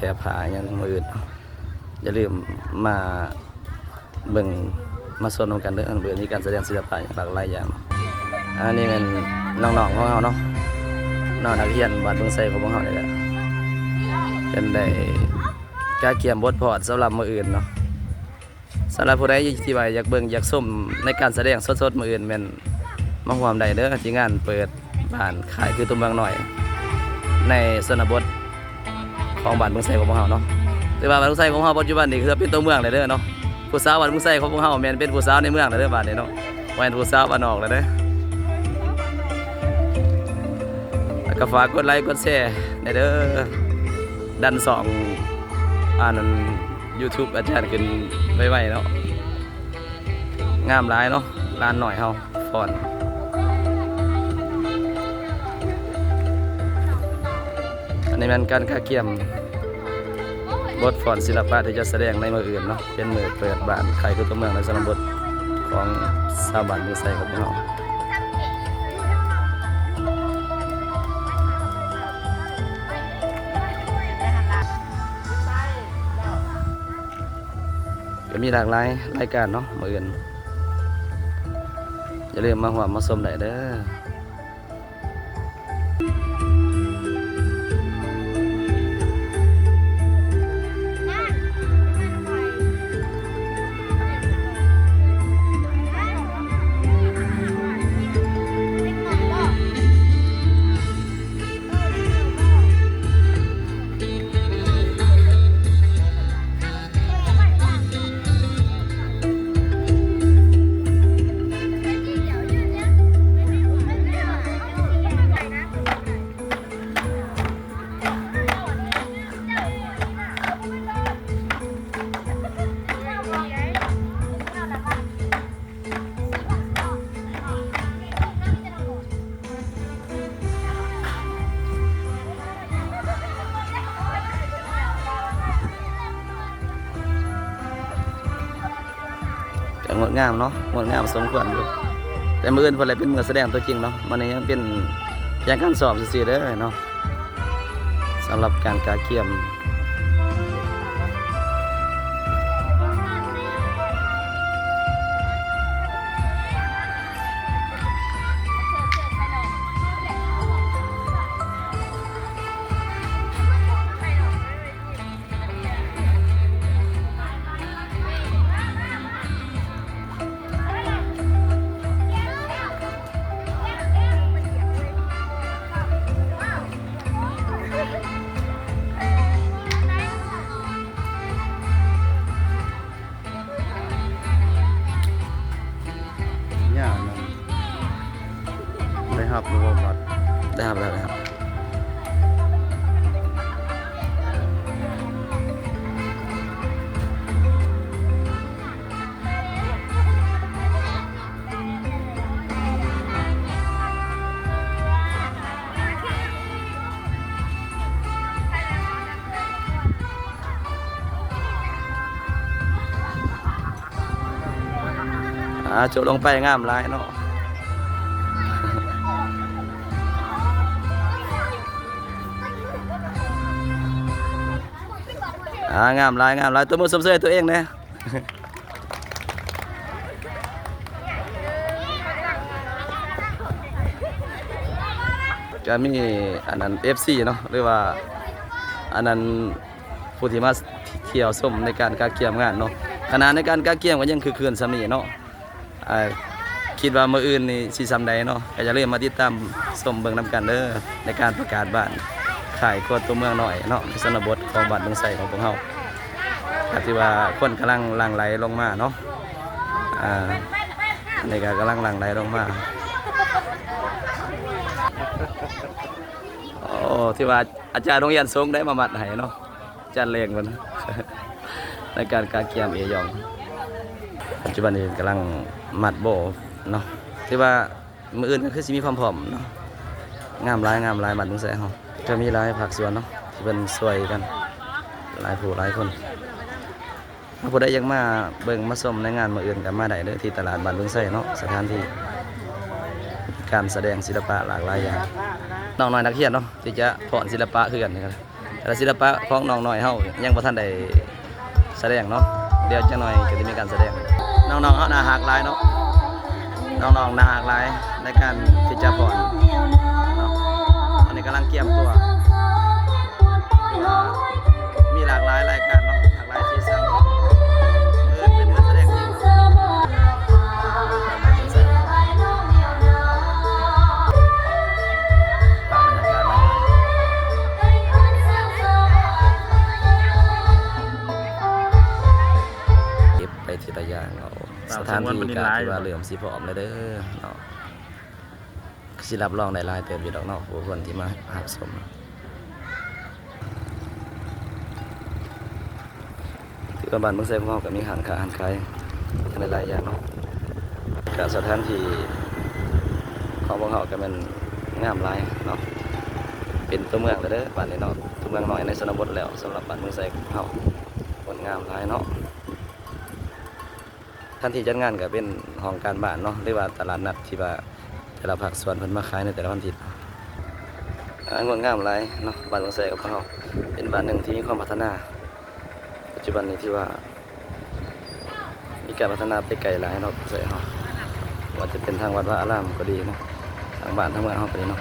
ແກ້ຜ້າຫຍັງມື້ອື່ນເນາະ. ຢ່າລືມມາເບິ່ງມາຊົມນຳກັນເດີ, ມື້ອື່ນມີການສະແດງສິລະປະຫຍັງຫຼາກຫຼາຍຢ່າງ. ອັນນີ້ແມ່ນນ້ອງໆຂອງເຮົາເນາະ, ນ້ອງນັກຮຽນບ້ານບຶງໄຊຂອງພວກເຮົານີ້ແຫຼະ, ເພິ່ນໄດ້ກະກຽມບົດຟ້ອນສຳລັບມື້ອື່ນເນາະ. ສຳລັບຜູ້ໃດທີ່ວ່າຢາກເບິ່ງຢາກຊົມໃນການສະແດງສົດໆມື້ອື່ນ ແມ່ນມາຮ່ວມໄດ້ເດີ ທີ່ງານເປີດບ້ານຄ້າຍຄືຕົວເມືອງນ້ອຍ ໃນຊົນນະບົດຂອງບ້ານບຶງໄຊຂອງພວກເຮົາເນາະ. ແຕ່ວ່າບ້ານບຶງໄຊຂອງເຮົາປັດຈຸບັນນີ້ຄືເປັນຕົວເມືອງແລ້ວເດີເນາະ, ຜູ້ສາວບ້ານບຶງໄຊຂອງພວກເຮົາແມ່ນເປັນຜູ້ສາວໃນເມືອງແລ້ວເດີບາດນີ້ເນາະ, ບໍ່ແມ່ນຜູ້ສາວບ້ານນອກແລ້ວເດີ. ແລ້ວກໍຝາກກົດໄລກົດແຊແດ່ເດີ, ດັນຊ່ອງ ອັນນັ້ນ ຢູທູບອາຈານຂຶ້ນໄວໆເນາະ. ງາມຫຼາຍເນາະ ຫຼານນ້ອຍເຮົາຟ້ອນ. ອັນນີ້ແມ່ນການກະກຽມບົດຟ້ອນສິລະປະທີ່ຈະສະແດງໃນມື້ອື່ນເນາະ, ເປັນມື້ເປີດບ້ານຄ້າຍຄືຕົວເມືອງໃນຊົນນະບົດຂອງຊາວບ້ານບຶງໄຊຂອງພວກເຮົາ. ກໍມີຫຼາກຫຼາຍລາຍການເນາະມື້ອື່ນ, ຢ່າລືມມາຮ່ວມມາຊົມໄດ້ເດີ. ກໍງົດງາມເນາະ, ງົດງາມສົມຄວນຢູ່, ແຕ່ມື້ອື່ນເພິ່ນແຫຼະເປັນມື້ສະແດງຕົວຈິງເນາະ, ມື້ນີ້ຍັງເປັນພຽງການຊ້ອມຊື່ໆເດີເນາະ. ສຳລັບການກະກຽມ ຍາກນະ ໄດ້ຮັບຫຼືບໍ່ບັດ? ໄດ້ຮັບແລ້ວ ໄດ້ຮັບ. ອ່າ ຈົບລົງໄປ ງາມຫຼາຍເນາະ. ອ່າ ງາມຫຼາຍ ງາມຫຼາຍ, ຕົບມືຊົມເຊີຍຕົວເອງແດ່. ກະມີອັນນັ້ນ ເອັຟຊີ ເນາະ ຫຼືວ່າອັນນັ້ນ ຜູ້ທີ່ມາທ່ຽວຊົມໃນການກະກຽມງານເນາະ, ຂະໜາດໃນການກະກຽມກໍຍັງຄຶກຄື້ນສ່ຳນີ້ເນາະ. ອ່າ ຄິດວ່າມື້ອື່ນນີ້ຊິສ່ຳໃດເນາະ, ກໍຢ່າລືມມາຕິດຕາມຊົມເບິ່ງນຳກັນເດີ ໃນການປະກາດບ້ານຄ້າຍຄົວຕົວເມືອງນ້ອຍເນາະ ໃນຊົນນະບົດຂອງບ້ານບຶງໄຊຂອງພວກເຮົາ. ກໍຖືວ່າຄົນກຳລັງຫຼັ່ງໄຫຼລົງມາເນາະ, ອ່າ ອັນນີ້ກໍກຳລັງຫຼັ່ງໄຫຼລົງມາ. ໂອ້ ຖືວ່າອາຈານໂຮງຮຽນສົງໄດ້ມາມັດໃຫ້ເນາະ. ຈັດແລງເພິ່ນ ໃນການກະກຽມເອຢອງ. ປັດຈຸບັນນີ້ເພິ່ນກຳລັງມັດໂບ້ເນາະ, ຖືວ່າມື້ອື່ນກໍຄືຊິມີຄວາມພ້ອມເນາະ. ງາມຫຼາຍ ງາມຫຼາຍ ບ້ານບຶງໄຊເຮົາ ກໍມີຫຼາຍພາກສ່ວນເນາະ ທີ່ເພິ່ນຊ່ວຍກັນ ຫຼາຍຜູ້ຫຼາຍຄົນ. ຖ້າຜູ້ໃດຢາກມາເບິ່ງມາຊົມໃນງານມື້ອື່ນກໍມາໄດ້ເດີ ທີ່ຕະຫຼາດບ້ານບຶງໄຊເນາະ, ສະຖານທີ່ການສະແດງສິລະປະຫຼາກຫຼາຍຢ່າງ. ນ້ອງນ້ອຍນັກຮຽນເນາະ ທີ່ຈະຟ້ອນສິລະປະຄືກັນນີ້ກໍ ແລະ ສິລະປະຂອງນ້ອງນ້ອຍເຮົາຍັງບໍ່ທັນໄດ້ສະແດງເນາະ, ດຽວຈັກໜ່ອຍກໍຈະມີການສະແດງ. ນ້ອງໆເຮົາໜ້າຮັກຫຼາຍເນາະ, ນ້ອງໆໜ້າຮັກຫຼາຍໃນການທີ່ຈະຟ້ອນເນາະ. ຕອນນີ້ກຳລັງກຽມຕົວ ມີຫຼາກຫຼາຍລາຍການເນາະ, ຫຼາກຫຼາຍສີສັນ. ເອີ ເປັນການສະແດງທີ່ ເກັບໄປທີລະຢ່າງເນາະ. ສະຖານທີ່ກໍຖືວ່າເລີ່ມຊິພ້ອມແລ້ວເດີເນາະ, ຊິຮັບຮອງໄດ້ຫຼາຍເຕີບຢູ່ດອກເນາະ ຜູ້ຄົນທີ່ມາຮັບຊົມ. ຖືວ່າບ້ານເມືອງໄຊຂອງເຮົາກໍມີຮ້ານຄ້າຮ້ານຂາຍຫຼາຍໆຢ່າງເນາະ, ກະສະຖານທີ່ຂອງພວກເຮົາກໍແມ່ນງາມຫຼາຍເນາະ, ເປັນຕົວເມືອງແລ້ວເດີບາດນີ້ເນາະ, ຕົວເມືອງນ້ອຍໃນຊົນນະບົດແລ້ວ. ສຳລັບບ້ານເມືອງໄຊຂອງເຮົາ ງາມຫຼາຍເນາະ. ສະຖານທີ່ຈັດງານກໍເປັນຫ້ອງການບ້ານເນາະ ຫຼືວ່າຕະຫຼາດນັດທີ່ວ່າແຕ່ລະພາກສ່ວນເພິ່ນມາຂາຍໃນແຕ່ລະວັນທິດ. ອ່າ ງົດງາມຫຼາຍເນາະ, ບ້ານເມືອງໄຊຂອງເຮົາເປັນບ້ານໜຶ່ງທີ່ມີຄວາມພັດທະນາ. ປັດຈຸບັນນີ້ຖືວ່າມີການພັດທະນາໄປໄກຫຼາຍເນາະ, ເມືອງໄຊເຮົາ ບໍ່ວ່າຈະເປັນທາງວັດວາອາຣາມກໍດີເນາະ, ທາງບ້ານທາງເມືອງເຮົາກໍດີເນາະ.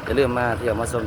ຢ່າລືມມາທ່ຽວມາຊົມ